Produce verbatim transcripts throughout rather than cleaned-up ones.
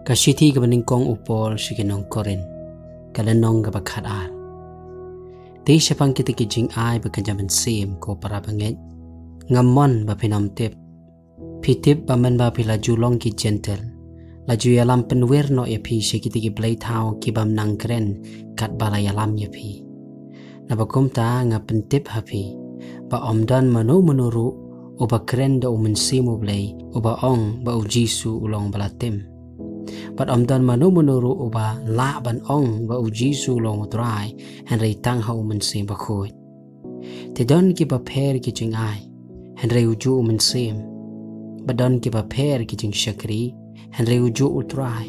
Ka shithi kaba nyngkong u Paul sha ki nong Korinth, ka lynnong kaba khat ar. Te shaphang kita ki jingai ba kynja mynsiem, ko para bangeit, ngam mon ba phin ym tip. Phi tip ba mynba phi la ju long ki Jentil, la ju ïalam pynwer noh ïa phi sha kita ki blei thaw ki bym nang kren katba la ïalam ïa phi. Naba kumta nga pyntip ha phi ba ym don mano mano ruh uba kren da u Mynsiem u Blei uba ong ba u Jisu u long ba la tim. Bad ym don mano mano ruh uba lah ban ong ba u Jisu u long u Trai hynrei tang ha u Mynsiem Bakhuid. Te don kiba pher ki jingai, hynrei u juh u Mynsiem. Bad don kiba pher ki jingshakri, hynrei u juh u Trai.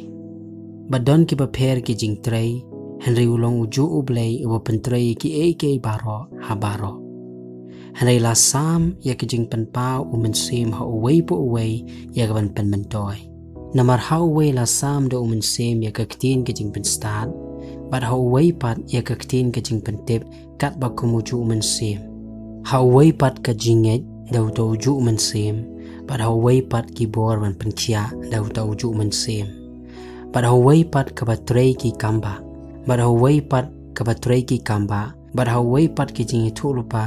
Bad don kiba pher ki jingtrei, hynrei u long u juh u Blei uba pyntrei ïa kiei kiei baroh ha baroh. Hynrei la sam ïa ka jingpynpaw u Mynsiem ha uwei pa uwei ïa ka ban pynmyntoi. Namar ha uwei la sam da u Mynsiem ïa ka ktien ka jingpynstad, bad ha uwei pat ïa ka ktien ka jingpyntip, katba kum u juh u Mynsiem. Ha uwei pat ka jingngeit da uta u juh u Mynsiem, bad ha uwei pat ki bor ban pynkhiah da uta u juh u Mynsiem. Bad ha uwei pat kaba trei ki kambah, bad ha uwei pat kaba trei ki kambah, bad ha uwei pat ki jingïathuhlypa,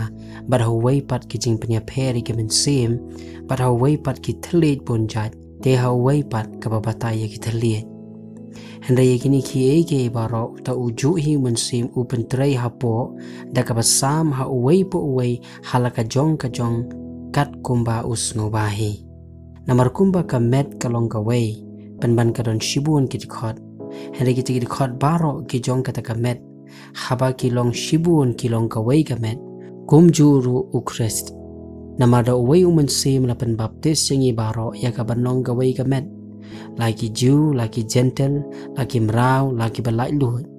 bad ha uwei pat ki jingpynïapher ïa ki mynsiem, bad ha uwei pat ki thylliej bun jait, te ha uwei pat kaba batai ïa ki thylliej. Hynrei ïa kine kiei kiei baroh uta u juh hi u Mynsiem u pyntrei hapoh, da kaba sam ha uwei pa uwei ha la ka jong ka jong katkumba u sngewbha hi. Namar kumba ka met ka long kawei, pynban ka don shibun ki dkhot. Hynrei kita ki dkhot baroh ki jong kata ka met, haba ki long shibun ki long kawei ka met, kumjuh ruh u Khrist. Namar da uwei u Mynsiem la pynbaptis ïa ngi baroh ïa ka ban long kawei ka met, la ki Jiw, la ki Jentil, la ki mraw, la kiba laitluid.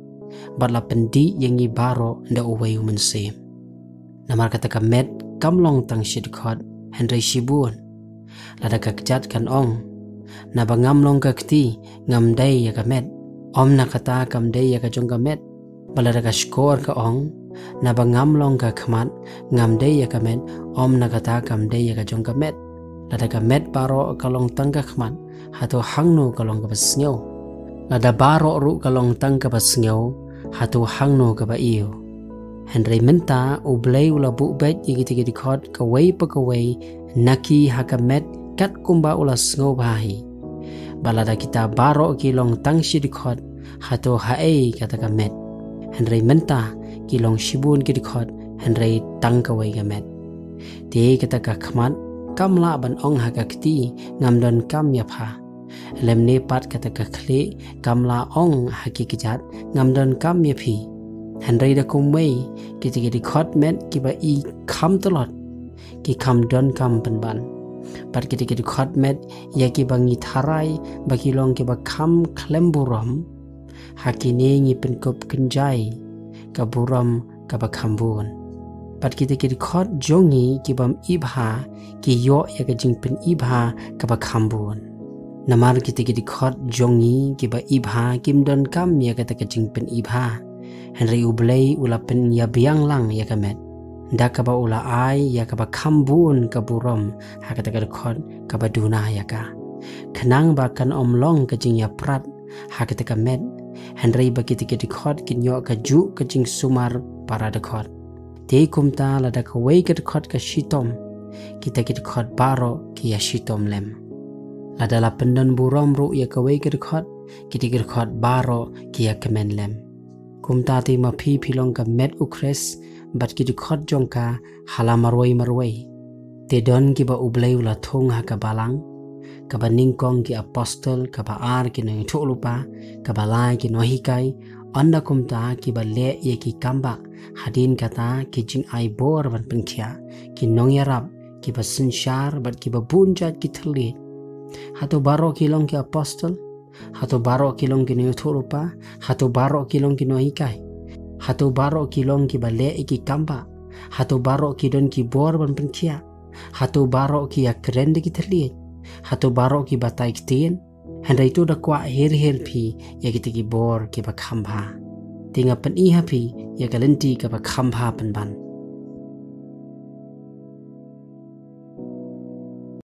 Bad la pyndih ïa ngi baroh da uwei u Mynsiem. Namar kata ka met kam long tang shi dkhot, hynrei shibun. Lada ka kjat kan ong, naba ngam long ka kti, ngam dei ïa ka met, ym na kata kam dei ïa ka jong ka met. Bad lada ka shkor ka ong, naba ngam long ka khmat, ngam dei ïa ka met, ym na kata kam dei ïa ka jong ka met. Lada ka met baroh ka long tang ka khmat, hato hangno ka long kaba sngew? Lada baroh ruh ka long tang kaba sngew, hato hangno kaba ïew? Hynrei mynta u Blei u la buh beit ïa kita ki dkhot kawei pa kawei na ki ha ka met katkumba u la sngewbha hi. Bad lada kita baroh ki long tang shi dkhot, hato haei kata ka met? Hynrei mynta ki long shibun ki dkhot, hynrei tang kawei ka met. Te kata ka khmat kam lah ban ong ha ka kti, ngam donkam ïa pha. Lymne pat kata ka khlieh kam lah ong ha ki kjat, ngam donkam ïa phi. Hynrei da kumwei, kita ki dkhot met kiba i kham tlot, ki kham donkam pynban. Bad kita ki dkhot met ïa kiba ngi tharai ba ki long kiba kham khlem burom, ha kine ngi pynkup kynjai ka burom kaba kham bun. Bad kita ki dkhot jong ngi ki bym i bha ki ïoh ïa ka jingpyni bha kaba kham bun. Namar kita ki dkhot jong ngi kiba i bha kim donkam ïa kata ka jingpyni bha. Hynrei u Blei u la pynïabiang lang ïa ka met, da kaba u la ai ïa kaba kham bun ka burom ha kata ka dkhot kaba duna ïa ka, khnang ba kan ym long ka jingïaprat ha kata ka met, hynrei ba kita ki dkhot kin ïoh kajuh ka jingsumar para dkhot. Te kumta lada kawei ka dkhot ka shitom, kita ki dkhot baroh ki ïashitom lem. Lada la pyndon burom ruh ïa kawei ka dkhot, kita ki dkhot baroh ki ïakmen lem. Kumta te ma phi phi long ka met u Khrist, bad ki dkhot jong ka ha la marwei marwei. Te don kiba u Blei u la thung ha ka balang, kaba nyngkong ki apostol, kaba ar ki nongïathuhlypa, kaba lai ki nonghikai, ynda kumta kiba leh ïa ki kambah, hadien kata ki jingai bor ban pynkhiah, ki nongïarap, kiba synshar bad kiba bun jait ki thylliej. Hato baroh ki long ki apostol? Hato baroh ki long ki nongïathuhlypa? Hato baroh ki long ki nonghikai? Hato baroh ki long kiba leh ïa ki kambah? Hato baroh ki don ki bor ban pynkhiah? Hato baroh ki ïakren da ki thylliej? Hato baroh ki batai ktien? Hynrei to da kwah her her phi ïa kita ki bor kiba kham bha. Te nga pyni ha phi ïa ka lynti kaba kham bha pynban.